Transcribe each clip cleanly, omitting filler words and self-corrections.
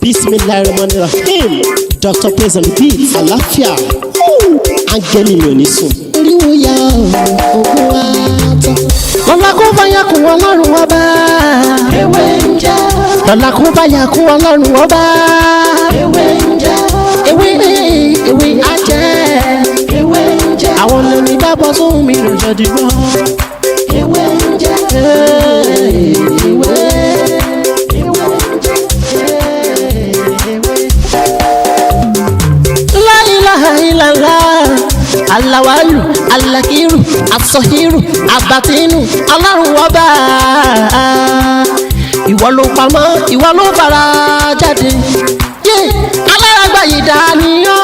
Bismillahirrahmanirrahim. Dr. Praise on the beat. Àlàáfíà. Áńgẹ́lì mi ò ní sùn. Oríwo ya ògùn wa tán. Lọ́la kó bá yà kún Ọlọ́run ọba. Ewé ń jẹ́. Lọ́la kó bá yà kún Ọlọ́run ọba. Ewé ń jẹ́. Ewé ewé á jẹ́. Ewé ń jẹ́. Àwọn lèmi dábọ̀ sóhun mi rò jọ̀dìgbọ́. Ewé ń jẹ́. Ewé. Ewé ń jẹ́. Ewé. La ilaha illallah. Alawalu, alakiru, asọhiru, abatinu, Ọlọ́run ọba. Ìwọ ló pamọ́, ìwọ ló fara jáde. Yé, alárágbá yìí dániyàn,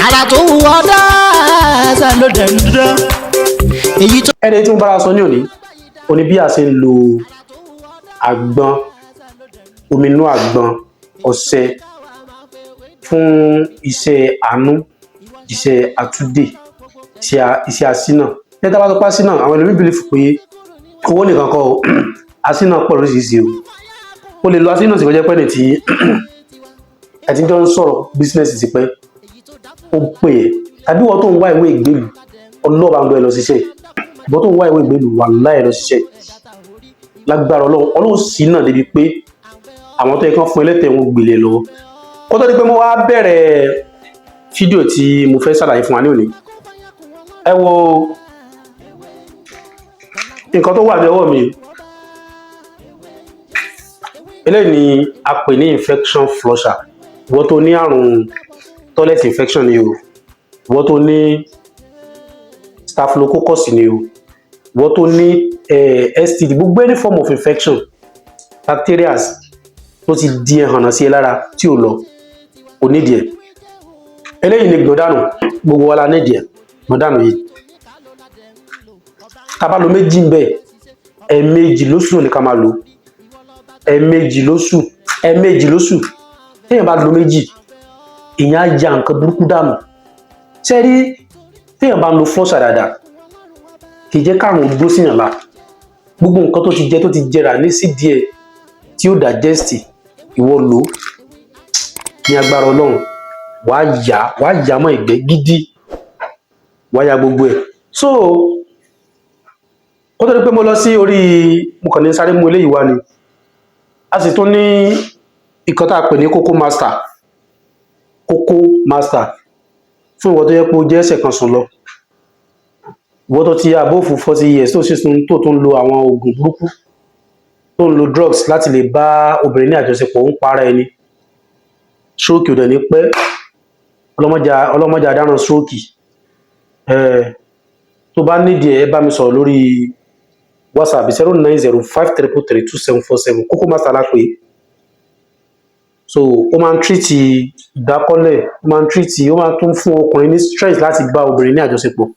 ara tó wù ọ́ dáadáa ló dẹ̀ ń dán. Èyí tó. Ẹni tí mo bára sọ ní òní òní, bí a ṣe ń lo àgbọn, omi inú àgbọn, ọṣẹ fún iṣẹ́ àánú, iṣẹ́ àtúndè, iṣẹ́ àṣínà. Ní tá a bá sọ pé àṣínà, àwọn ẹlòmíì believe pé owó nìkan kọ́ o. Àṣínà pọ̀ lóríṣiríṣi o. O lè lo àṣínà sí kọjá pẹ́ ní tí ẹ ti jọ ń sọ̀rọ̀ business ti pẹ́, ó pè é, tàbí wọ́n tó ń wá ìwé ìgbélùú ọlọ́ba ń gbọ́ ẹ lọ ṣiṣẹ́. Ìwọ́n tó ń wá ìwé ìgbélùú, wàláhì, ẹ lọ ṣiṣẹ́. Lágbára Ọlọ́run, Ọlọ́run sí náà débi pé àwọn tó yẹ kán fún ẹlẹ́tẹ̀ wọn gbélé lọ́wọ́. Kó tó di pé mo wá bẹ̀rẹ̀ fídíò tí mo fẹ́ ṣàlàyé fún wa ní òní, ẹ wo nǹkan tó wà ní ọwọ́ mi. Eléyìí ni a pè ní infection flusher. Ìwọ tó ní àrùn toilet infection ni o, ìwọ tó ní staphylococcus ni o, ìwọ tó ní STD, gbogbo any form of infection, bacteria tó ti di ẹ̀hànà sí ẹ lára tí ò lọ, kò nídìí ẹ̀. Eléyìí ni gbọ̀ndànù. Gbogbo wa la nídìí ẹ̀. Gbọ̀ndànù yìí, tá a bá lo méjì ń bẹ̀, ẹ̀ẹ̀mejì lóṣù ní ká máa lò, ẹ̀ẹ̀mejì lóṣù, ẹ̀ẹ̀mejì lóṣù. Téèyàn bá lo méjì, èèyàn á ya nǹkan burúkú dànù. Ṣé rí, téèyàn bá ń lo flusher dáadáa, kì í jẹ́ káàrùn dúró síyàn la. Gbogbo nǹkan tó ti jẹ, tó ti jẹrà ní sídìí ẹ̀ tí ó digest, ìwọ lò ó, ní agbára Ọlọ́run, wàá yà mọ́ ìgbẹ́ gidi, wàá ya gbogbo ẹ̀. So kó tó di pé mo lọ sí orí, mo kàn ní sáré mú eléyìí wá ni. A sì tún ní ìkan tá a pè ní kókó master. Kókó master fún ìwọ tó yẹ pé ó jẹ́ ẹsẹ̀ kan sùn lọ, ìwọ tó ti above 40 years, tó sì tún tó tún lo àwọn oògùn burúkú, tó ń lo drugs láti lè bá obìnrin ní àjọṣepọ̀, ń para ẹni. Stroke ò dẹ̀ ní pẹ́. Ọlọ́mọdé àdáràn stroke ẹ̀. Tó bá nídìí ẹ̀, ẹ bá mi sọ̀rọ̀ lórí WhatsApp 09053332747. Kókó master la pè é. So ó máa ń treat ìdákọ́lẹ̀, ó máa ń treat, ó máa tún fún ọkùnrin ní stress láti bá obìnrin ní àjọṣepọ̀.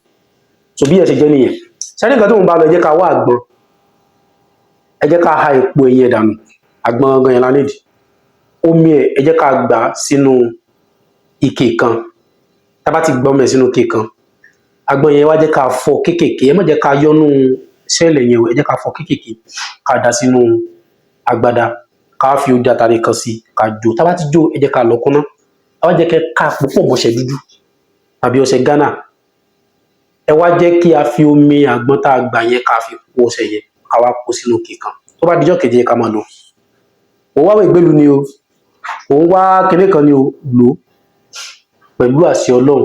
So bí ẹ ṣe jẹ́ nìyẹn. Sẹ́ni nǹkan tó ń bá lọ, ẹ jẹ́ ká wá àgbọn, ẹ jẹ́ ká ha èpo ẹ̀yìn ẹ̀ dànù. Àgbọn gangan yẹn la nídìí. Omi ẹ̀, ẹ jẹ́ ká gbà á sínú ike kan. Tá a bá ti gbọ́ omi ẹ̀ sínú ike kan, àgbọn yẹn, wá jẹ́ ká fọ́ kéékèèké. Ẹ má jẹ́ ká yọ́nú shell yẹn o. Ẹ jẹ́ ká fọ́ kéékèèké, ká dà sínú agbada, ká fi ojú atare kan sí, ká jó. Tá a bá ti jó, ẹ jẹ́ ká lọ kúnná. Ẹ wá jẹ́ kẹ́ ká púpọ̀ mọ́ṣẹ́ dúdú tàbí ọṣẹ Ghana. Ẹ wá jẹ́ kí a fi omi àgbọn tá a gbà yẹn, ká fi kó ọṣẹ yẹn, ká wá kó sínú ike kan. Tó bá dijọ́ keje, ká máa lò. Òun wá ìgbélu ni o, òun wá kinní kan ni o, lò ó pẹ̀lú àṣẹ Ọlọ́run.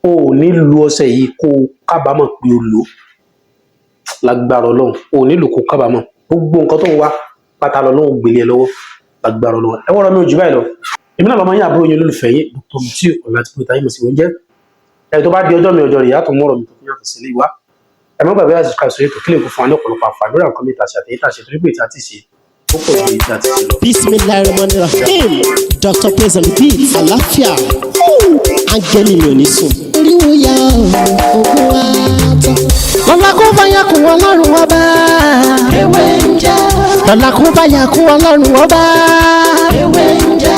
O ò ní lu ọṣẹ yìí kó o kábàámọ̀ pé o lò ó. Lágbára Ọlọ́run, o ò nílò kó o kábàámọ̀. Gbogbo nǹkan tó ń wá pátá lọ lọ́wọ́ gbélé ẹ lọ́wọ́ lágbára Ọlọ́run. Ẹ wọ́n rọ mi ò jù báyìí lọ. Èmi náà lọ́mọ yín, àbúrò yín, olólùfẹ́ yín, Dr. Mutiu Ọ̀làtìpọ̀ ìtàyè mọ̀ sí oúnjẹ ẹ. Tó bá di ọjọ́ mi, ọjọ́ rẹ̀ yàtọ̀ mọ́rọ̀ mi tó fi yàtọ̀ sílé wa. Ẹ má gbàgbé láti subscribe sórí ètò kílè kó fún wa ní ọ̀pọ̀lọpọ̀ àǹfààní lórí àwọn kan mẹ́ta àti àtẹ̀yí tá a ṣe, torí pé ìta ti ṣe ó pọ̀ ju èyí tí a ti ṣe lọ. Bismillahirrahmanirrahim. Dr. Praise on the beat. Àlàáfíà. Áńgẹ́lì mi ò ní sùn. Oríwo ya ògùn wa tán. Lọ́la kó bá yà kún Ọlọ́run ọba. Ewé ń jẹ́. Lọ́la kó bá yà kún Ọlọ́run ọba. Ewé ń jẹ́.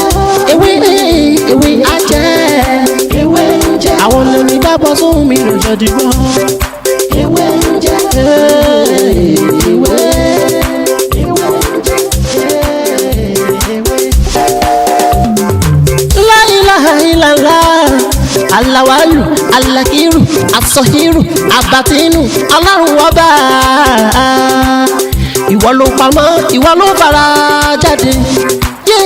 Ewé ewé á jẹ́. Ewé ń jẹ́. Àwọn lèmi dábọ̀ sóhun mi lò jọ dìgbọ́. Ewé ń jẹ́. Ewé. Ewé ń jẹ́. Ewé. Aláwálù, alákírù, asọ̀hírù, abatínú, ọlọ́run ọba. Ìwọ ló pamọ́, ìwọ ló fara jáde. Yé,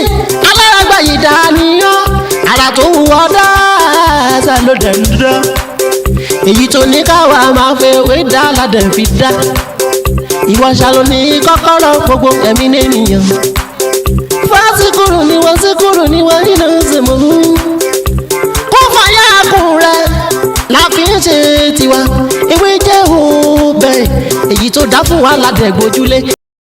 alárágbá yìí dániyàn, ara tó wù ọ́ dáadáa ló dẹ̀ ń dán. Èyí tó ní káwa máa fẹ́ wé dá ládẹ̀ fi dá. Ìwọ ṣàlò ní kọ́kọ́rọ́ gbogbo ẹ̀mí nìyẹn. Fásikúrú ni wọ́n síkúrú ni wọ́n nínú ìsìnkú. Kó fàyà kùn rẹ̀ la fi ń ṣe tiwa. Ewé jẹ́ òbẹ̀ èyí tó dá fún wa ládẹ̀ gbójúlé.